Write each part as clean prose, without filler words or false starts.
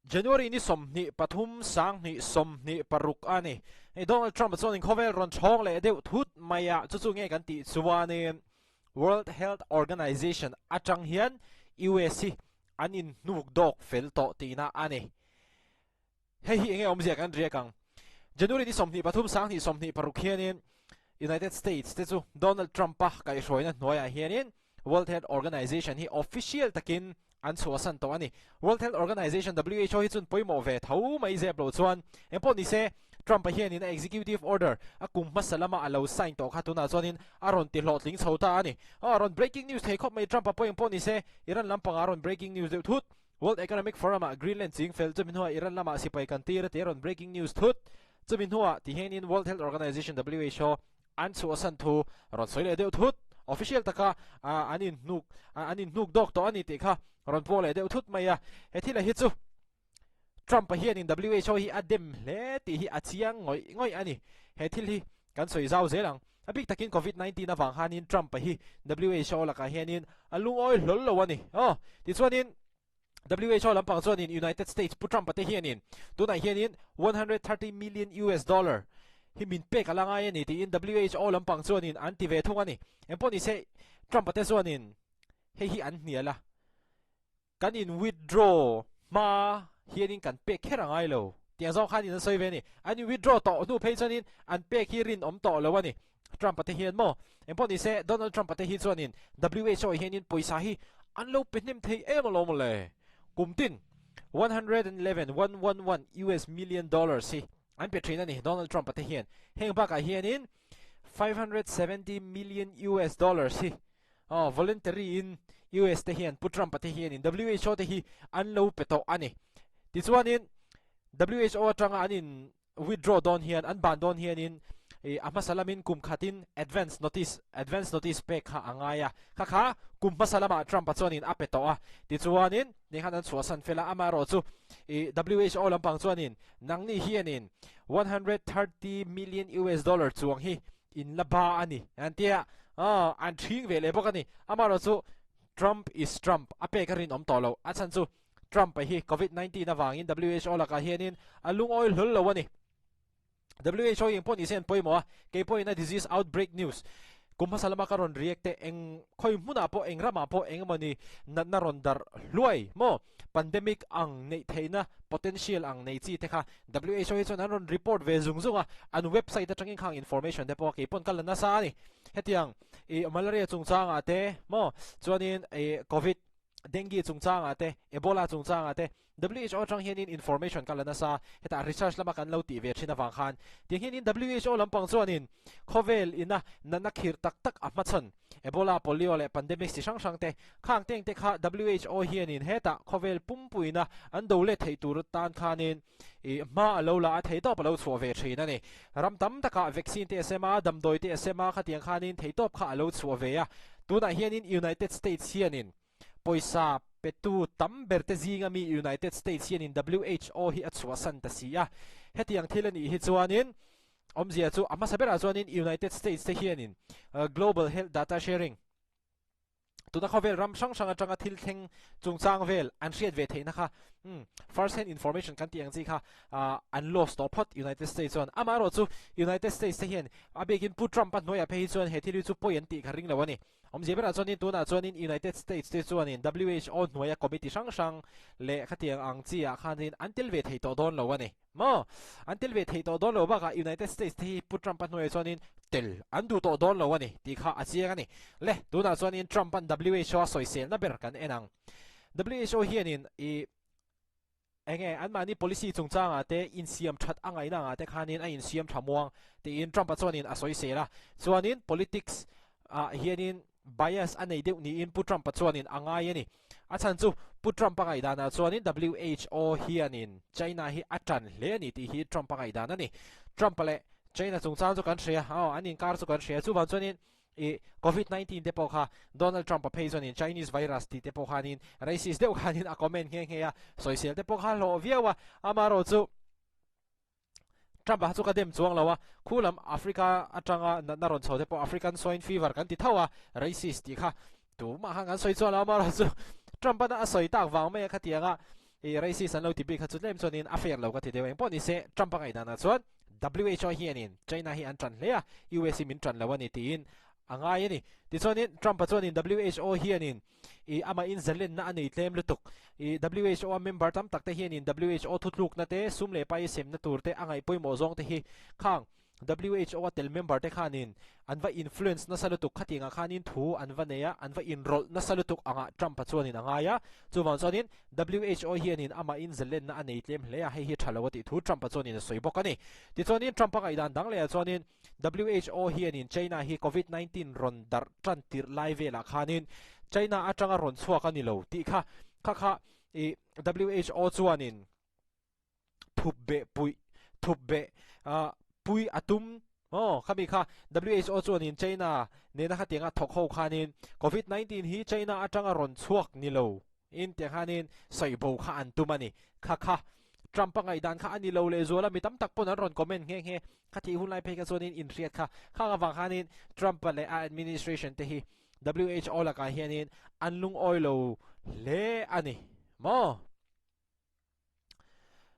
January ni 23 2026 a ni. Hei Donald Trump chuanin khawvel rawn chhawng leh deuh thut mai a, chu chu nge kan tih chuanin World Health Organization atang hian US hi an inhnuk dawk fel tawh tihna a ni. Hei hi enge awmzia kan riak ang. January ni 23 2026 hianin United States te chu Donald Trump-a kaihhruaina hnuaiah hianin World Health Organization hi official takin an chhuahsan tawh a ni. World Health Organization, WHO, hi chun pawimawh ve tho mai zep loh chuan engpawh ni se, Trump-a hianin a executive order a kum hmasa lama a lo sign tawh kha tunah chuanin a rawn ti hlawhtling chho ta a ni. A rawn breaking news thei khawp mai Trump-a pawh engpawh ni se, Iran lampangah a rawn breaking news deuh thut. World Economic Forum-ah Greenland ching fel chumi hnuah Iran lamah sipai kan tir a ti a rawn breaking news thut. Chumi hnuah ti hianin World Health Organization, WHO, An chhuahsan thu rawn sawi leh deuh thut. Official taka an inhnuk an inhnuk dawk tawh a ni tih kha rawn puak leh deuh thut mai a. He thila hi chu Trump-a hianin WHO hi a dem hle tih hi a chiang ngawih ngawih a ni. He thil hi kan sawi zau zel ang. A bik takin Covid 19 avang hanin Trump-a hi WHO lakah hianin a lungawi hlawl lo a ni. Aw, tichuanin WHO lampang chuanin United States Pu Trump-a te hianin tunah hianin 130 million US dollar hi min pek a la ngai a ni tiin WHO lampang chuanin an ti ve thung a ni. Engpawh ni se Trump-a te chuanin hei hi an hnial a, kan in withdraw hma hianin kan pek kher a ngai lo tih ang zawng khanin an sawi ve a ni. An in withdraw tawh hnu phei chuanin an pek hi rinawm tawh lo a ni. Trump-a te hian maw? Engpawh ni se, Donald Trump-a te hi chuanin WHO hianin pawisa hi an lo pe hnem thei em alawm le. Kum tin 111, 111 US million dollars hi an pe thin a ni Donald Trump-a te hian. Heng bakah hianin 570 million US dollars hi oh, voluntary in US te hian Pu Trump-a te hianin WHO te hi an lo pe tawh a ni. Tichuanin WHO atanga an in withdraw dawn hian, an ban dawn hianin ih a hmasa lamin kum khatin advance notice, advance notice pek kha a ngai a, kha kha kum hmasa lamah Trump-a chuanin a pe tawh a, tichuanin ni khan an chhuahsan fel a, amaherawh chu ih WHO lampang chuanin nangni hianin 130 million US dollar chuang hi in la ba a ni an tia, aw an ṭhing ve leh bawk a ni, amaherawh chu Trump is Trump a pek a rinawm tawh lo, a chhan chu Trump-a hi Covid 19 avangin WHO lakah hianin a lungawi hlawl lo a ni. WHO eng pawh ni se an pawimawh a, kei pawhin a disease outbreak news kum hmasa lama ka rawn react te eng khawi hmunah pawh eng ramah pawh eng emawni natna rawn darh hluai maw pandemic ang neih theihna potential ang nei chi te kha WHO hi chuan an rawn report ve zung zung a, an website atangin khang information te pawh kei pawn ka la nasa a ni. Hetiang ih malaria chungchangah te maw chuanin ih covid Dengue chungchangah te, Ebola chungchangah te, WHO atang hianin information ka la nasa, hetah research lama kan lo tih ve thin avang khan tiang hianin WHO lampang chuanin khawvel ina natna khir tak tak a hmachhawn Ebola, Polio leh pandemics chi hrang hrang te khang teng te kha WHO hianin hetah khawvel pumpuina an do let theih tur tan khanin ih hma a lo la a theihtawp a lo chhuah ve thin a ni. Ram tam takah vaccine te a sem a, damdawi te a sem a, khatiang khanin theihtawp kha a lo chhuah ve a. Tunah hianin United States hianin pawisa petu tam ber te zinga mi United States hianin WHO hi a chhuahsan ta si a. Hetiang thil a nih hi chuanin awmzia chu a hmasa berah chuanin United States te hianin Global Health Data Sharing, Tuna khawvel ram hrang hrang atanga thil thleng chungchang vel an hriat ve theihna kha umm first hand information kan tih ang chi kha ah an lost tawh phawt United States chuan. Amaherawh chu United States te hian a biakin Pu Trump a hnuaiah phei hi chuan he thil hi chu pawi an tih kha ring lo a ni. Awmzia berah chuanin tunah chuanin United States te chuanin WHO hnuaia committee hrang hrang leh khatiang ang chi ah khanin an tel ve thei tawh dawn lo a ni. Maw? An tel ve thei tawh dawn lo bakah United States te hi Pu Trump-a hnuaiah chuanin tel an duh tawh dawn lo a ni tih kha a chiang a ni. Le, tunah chuanin Trump-a'n WHO a sawiselna ber kan en ang. WHO hianin i enge anmahni policy chungchangah te insiam that a ngaihna angah te khanin a insiam tha muang tiin Trump-a chuanin a sawisel a. Chuanin politics ah hianin bias a nei deuh niin Pu Trump-a chuanin a ngai a ni. A chhan chu Pu Trump-a ngaihdanah chuanin WHO hianin China hi a tan hle a ni tih hi Trump-a ngaihdan a ni. Trump-a leh China chungchang chu kan hria, aw, an inkar chu kan hria. Chuvang chuanin ih Covid 19 te pawh kha Donald Trump-a phei chuanin Chinese virus tih te pawh khanin racist deuh khanin a comment nghe nghe a, sawisel te pawh kha a hlawh viau a. Amaherawhchu Trump a chu ka dem chuang lo a, khu lam Africa atanga natna rawn chho te pawh African swine fever kan ti tho a, racist tih kha tumah khan kan sawi chuan lo amaherawhchu Trump-a a sawi tak vang mai a khatianga. I racist an lo ti bik kha chu tlem chuanin a fair lo ka ti deuh. Engpawh ni se Trump a ngaihdanah chuan WHO hianin China hi an ṭan hle a, US hi min ṭan lo a ni tiin a ngai a ni. Tichuanin Trump-a chuanin WHO hianin i amahin zalenna a nei tlem lutuk. I WHO a member tam tak te hianin WHO thutlukna te, sum leh pai semna tur te a ngaih pawimawh zawng te hi khang WHO a tel member te khanin an va influence nasa lutuk khatiangah khanin thu an va nei a, an va inrawlh nasa lutuk angah Trump-a chuanin a ngai a. Chuvang chuanin WHO hianin amahin zalenna a nei tlem hle a, hei hi tha lo a tih thu Trump-a chuanin a sawi bawk a ni. Tichuanin Trump-a ngaihdan dang lehah chuanin WHO hianin China hi Covid 19 rawn darh tan tirh lai velah khanin China atanga rawn chhuak a ni lo tih kha kha kha i WHO chuanin thup beh puih thup beh pui a tum aw khami kha WHO chuanin China nena khatianga thawk ho khanin Covid 19 hi China atanga rawn chhuak ni lo in tiang khanin sawi bo kha an tum a ni kha kha Trump a ngaihdan kha a ni lo leh zual a mi tam tak pawn an rawn comment nghe nghe kha thih hun lai phei kha chuanin inhriat kha khang avang khanin Trump a leh a administration te hi WHO lakah hianin an lungawi lo hle a ni maw.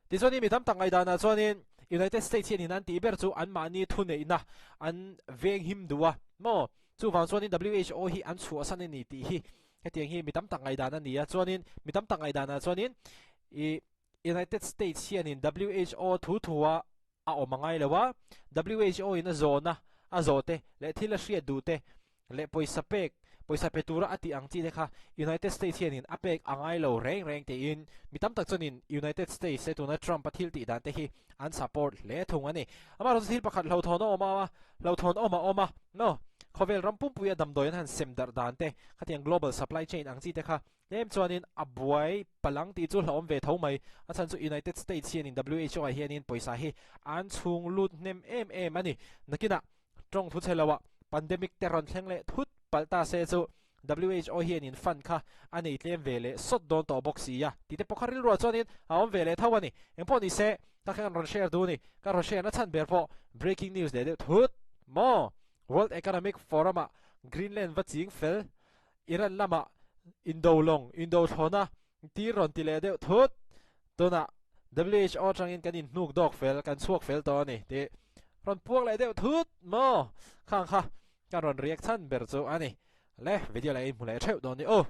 Tichuanin mi tam tak ngaihdanah chuanin United States hianin an tih ber chu anmahni thuneihna an veng him duh a maw? Chuvang chuanin WHO hi an chhuahsan a ni tih hi hetiang hi mi tam tak ngaihdan a ni a. Chuanin mi tam tak ngaihdanah chuanin i United States hianin WHO thu thua a awm a ngai lo a, WHO in a zawhna a zawh te leh thil a hriat duh te leh pawisa pek, pawisa pe tura a tih ang chi te kha United States hianin a pek a ngai lo reng reng tiin mi tam tak chuanin United States te tuna Trump a thil tih dan te hi an support hle thung a ni. Amaherawhchu thil pakhat hlauhthawn a awm a, hlauhthawn awm a awm a, no, khawvel ram pumpuia damdawi an han sem darh dan te khatiang global supply chain ang chi te kha Tlem chuanin a buai palang tih chu hlauhawm ve tho mai. A chhan chu United States hianin WHO ah hianin pawisa hi an chhung lut hnem em em a ni. Nakinah tawng thu chhe loah pandemic te rawn thleng leh thut palh ta se chu WHO hianin fund kha a nei tlem ve leh sawt dawn tawh bawk si a tih te pawh kha rilruah chuanin a awm ve leh tho a ni. Engpawh ni se ka khan rawn share duh a ni. Ka rawn share na chhan ber pawh breaking news leh deuh thut maw? World Economic Forum ah Greenland va ching fel Iran lamah indo lawng, indo thlawna tir rawn ti leh deuh thut. Tunah WHO atangin kan inhnuk dawk fel, kan chhuak fel tawh a ni tih rawn puak leh deuh thut maw? Khang kha kan rawn react chhan ber chu a ni. Le, video leh inhmu leh theuh dawn ni u.